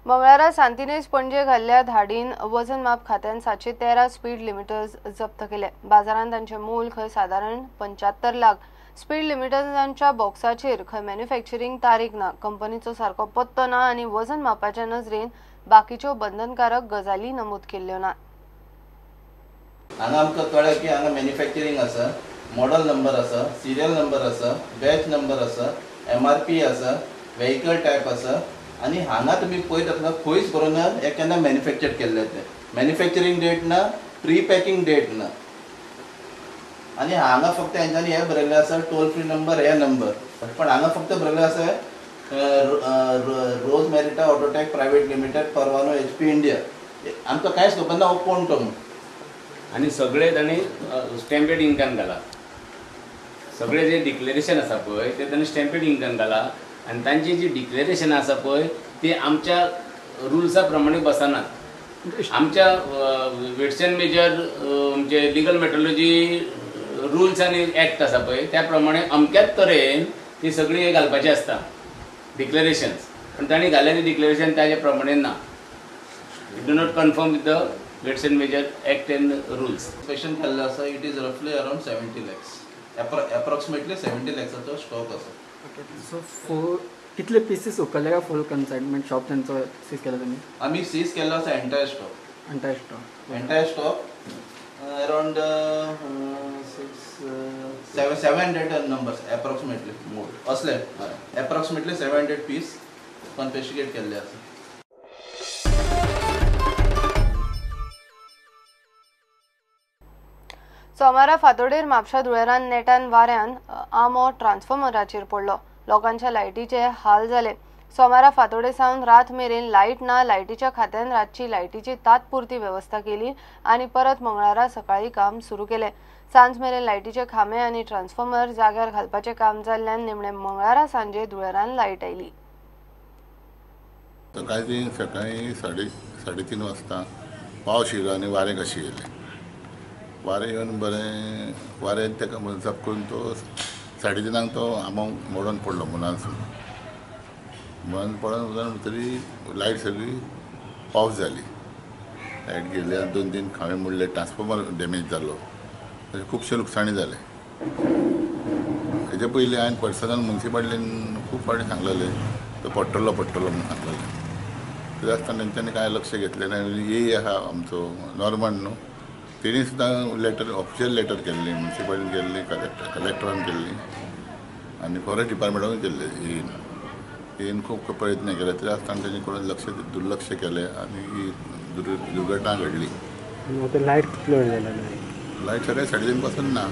मंगळारा सांतिनेज पणजे घाल्ल्या धाडीन वजन माप खात्यान 713 स्पीड लिमिटर्स जप्त केले. बाजारांत तांचे मोल खंय सादारण 75 लाख. स्पीड लिमिटर्सांच्या बॉक्साचेर खंय मॅन्युफॅक्चरींग तारीख ना, कंपनीचो सारको पत्तो ना आनी वजन मापाच्या नजरेन बाकीच्यो बंधनकारक गजाली नमूद केल्ल्यो ना. हांगा आमकां कळ्ळें की हांगा मॅन्युफॅक्चरींग आसा, मॉडल नंबर आसा, सिरियल नंबर आसा, बॅच नंबर आसा, MRP आसा, व्हेकल टायप आसा आनी हांगा तुमी पळयत आसतना खंयच बरोवन ना हें केन्ना मॅन्युफॅक्चर केल्लें तें. मॅन्युफॅक्चरींग डेट ना, प्री पॅकिंग डेट ना आनी हांगा फक्त हेंच्यांनी हें बरयल्लें आसा टोल फ्री नंबर, हे नंबर. पण हांगा फक्त बरयल्लें आसा रोज मेरिटा ऑटोटॅक प्रायवेट लिमिटेड, परवानो HP India. आमकां कांयच खबर ना हो कोण तो म्हूण. आनी सगळे तांणी स्टॅम्पेड इंकान घाला. सगळे जे डिक्लेरेशन आसा पळय ते तांणी स्टॅम्पेड इंकान घाला आनी तांची जी डिक्लेरेशन आसा पळय ती आमच्या रुल्सा प्रमाणे बसनात. आमच्या वेट्स एंड मेजर म्हणजे लिगल मेट्रोलॉजी रुल्स आनी एक्ट आसा पळय त्या प्रमाणे अमक्याच तरेन ती सगळी घालपाची आसता डिक्लेरेशन्स. पण तांणी घाल्ले ते डिक्लेरेशन ताजे प्रमाणे ना. It do not conform with the weights and measure act and rules. Inspection केल्लें आसा, it is रफली अरावंड 70 लॅक्स, एप्रॉक्सिमेटली 70 लॅक्साचो स्टॉक आसा. ओके, सो फूल कितले पिसीस उखल्ले काय फूल कन्साइनमेंट शॉप तेंचो सीज केला तुमी? आमी सीज केल्लो आसा entire stock. Entire stock. Entire stock around 700 numbers approximately असले एप्रॉक्सिमेटली 700 पीस कॉन्फिस्केट केल्ले आसा. सोमारा फातोडेर म्हापशा धुळेरान नेटान वाऱ्यान आंबो ट्रान्सफॉर्मराचेर पडलो. लोकांच्या लायटीचे हाल जाले. सोमारा फातोडे सावन रात मेरेन लायट ना. लायटीच्या खात्यान रातची लायटीची तात्पुरती वेवस्था केली आनी परत मंगळारा सकाळी काम सुरू केले. सांज मेरेन लायटीचे खांबे आनी ट्रान्सफॉर्मर जाग्यार घालपाचें काम जाल्ल्यान निमणे मंगळारा सांजे धुळेरान लायट आयली. सकाळी सकाळी 3:30 वाजता पावस येयलो आनी वारें कशें येयलें. वारें येवन बरें वारें ताका जप करून तो 3:30 तो आंबो मोडून पडलो मुळांसून. मुळान पडून तरी लायट सगळी ऑफ जाली. लायट गेली आनी 2-3 खांबे मोडले, ट्रान्सफॉर्मर डॅमेज जालो, अशें खुबशें लुकसाणी जालें. हेजे पयलीं हांवें पर्सनल मुन्सिपाल्टीन खूब फावटी सांगलेलें तो पडटलो पडटलो म्हूण सांगलेलें. तरी आसतना तेंच्यांनी कांय लक्ष घेतलें ना. ए आहा आमचो नॉर्मन न्हू, तेणी सुद्दां लेटर, ऑफिशियल लेटर केल्ली, मुन्सिपाल्टीन केल्ली, कलेक्टरान केल्ली आनी फॉरेस्ट डिपार्टमेंटानूय केल्ले. एन खूब प्रयत्न केले तरी आसतना तेणी कोण लक्ष दुर्लक्ष केलें आनी ही दुर्घटना घडली. लायट कितलो वेळ जालो? लायट सकाळी 3:30 पासून ना.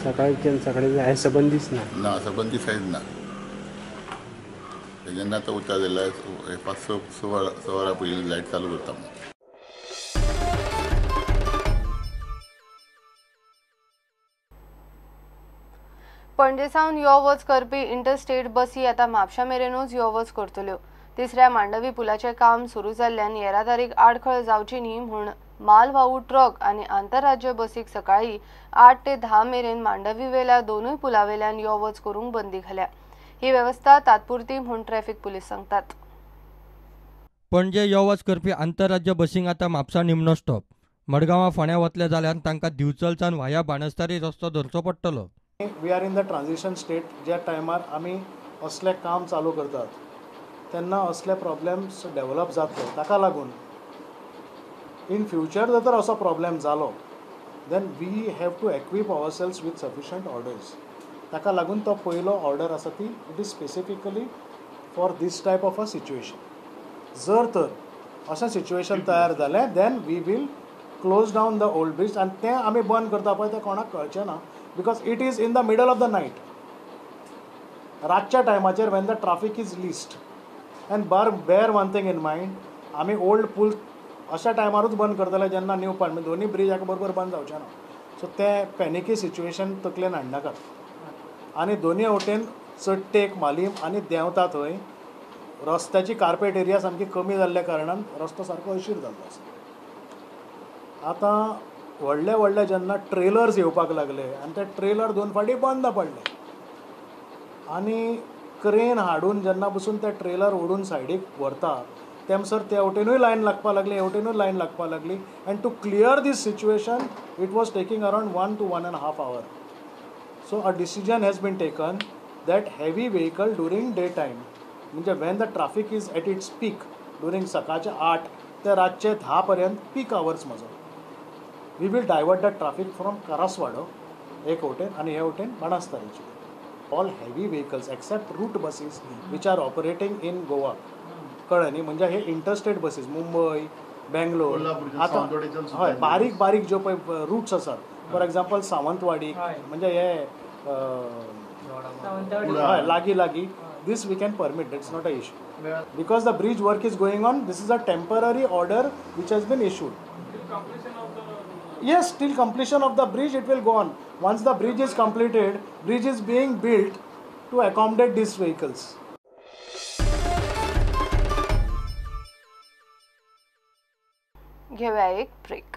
सकाळच्यान सकाळी आयज सबंदीच ना. ना, सबंदीच आयज ना. तेजेन्ना आतां उतार जाल्यार 5-6 वरां पयलीं लायट चालू करता म्हूण. पणजे सावन यो वच करपी इंटरस्टेट बसी आतां म्हापशा मेरेनूच यो वच करतल्यो. तिसऱ्या मांडवी पुलाचें काम सुरू जाल्ल्यान येरादारीक आडखळ जावची न्ही म्हूण मालवाहू ट्रक आनी आंतरराज्य बसीक सकाळी 8 ते 10 मेरेन मांडवीवेल्या दोनूय पुलावेल्यान यो वच करूंक बंदी घाल्या. ही वेवस्था तात्पुरती म्हूण ट्रॅफिक पुलीस सांगतात. पणजे यो वच करपी आंतरराज्य बसींक आतां म्हापसा निमणो स्टॉप. मडगांवां फोंड्यां वतले जाल्यार तांकां दिवचलच्यान वाया बाणस्तारी रस्तो धरचो पडटलो. We are in the transition state. ज्या टायमार आमी असलें काम चालू करतात तेन्ना असले प्रॉब्लेम्स डेवलप जातले. ताका लागून इन फ्युचर जर तर असो प्रॉब्लेम जालो then we have to equip ourselves with sufficient orders. ताका लागून तो पयलो ऑर्डर आसा ती it is specifically for this type of a situation. जर तर अशें सिच्युएशन तयार जालें then we will close down the old bridge आनी तें आमी बंद करता पळय तें कोणाक कळचें ना because it is in the middle of the night. रातच्या टायमाचेर when the traffic is least. And bear one thing in mind, आमी ओल्ड पूल अशा टायमारूच बंद करतले जेन्ना न्यू पार्ट म्हणजे दोनूय ब्रिज एका बरोबर बंद जावचें ना. सो तें पॅनिकी सिच्युएशन तकलेन हाडनाकात. आनी दोनूय वटेन चडटेक मालीम आनी देंवता थंय रस्त्याची कार्पेट एरिया सामकी कमी जाल्ल्या कारणान रस्तो सारको अशीर जाल्लो आसा. आतां व्हडले व्हडले जेन्ना ट्रेलर्स येवपाक लागले आनी ते ट्रेलर 2 फावटी बंद पडले आनी क्रेन हाडून जेन्ना पसून ते ट्रेलर ओडून सायडीक व्हरता तेमसर ते वटेनूय लायन लागपा लागली, हे वटेनूय लायन लागपा लागली and to clear this situation it was taking around 1 to 1.5 hour. So a decision has been taken that heavy vehicle during day time म्हणजे when the traffic is at its peak during सकाळचे 8 ते रातचे 10 पर्यंत पीक hours म्हजो, we will divert the traffic from Karaswada एक वटेन आनी हे वटेन बाणास्तारीचे. All heavy vehicles except route buses which are operating in Goa, कळ्ळें न्ही, म्हणजे हे इंटरस्टेट बसीस मुंबय बेंगलोर आतां हय बारीक बारीक ज्यो पळय रुट्स आसात, फॉर एग्जाम्पल सावंतवाडी म्हणजे हे हय लागीं लागीं, this we can permit, that's not a issue because the bridge work is going on. This is a temporary order which has been issued. Yes, till completion of the bridge it will go on. Once the bridge is completed, bridge is being built to accommodate these vehicles. घेऊया एक break.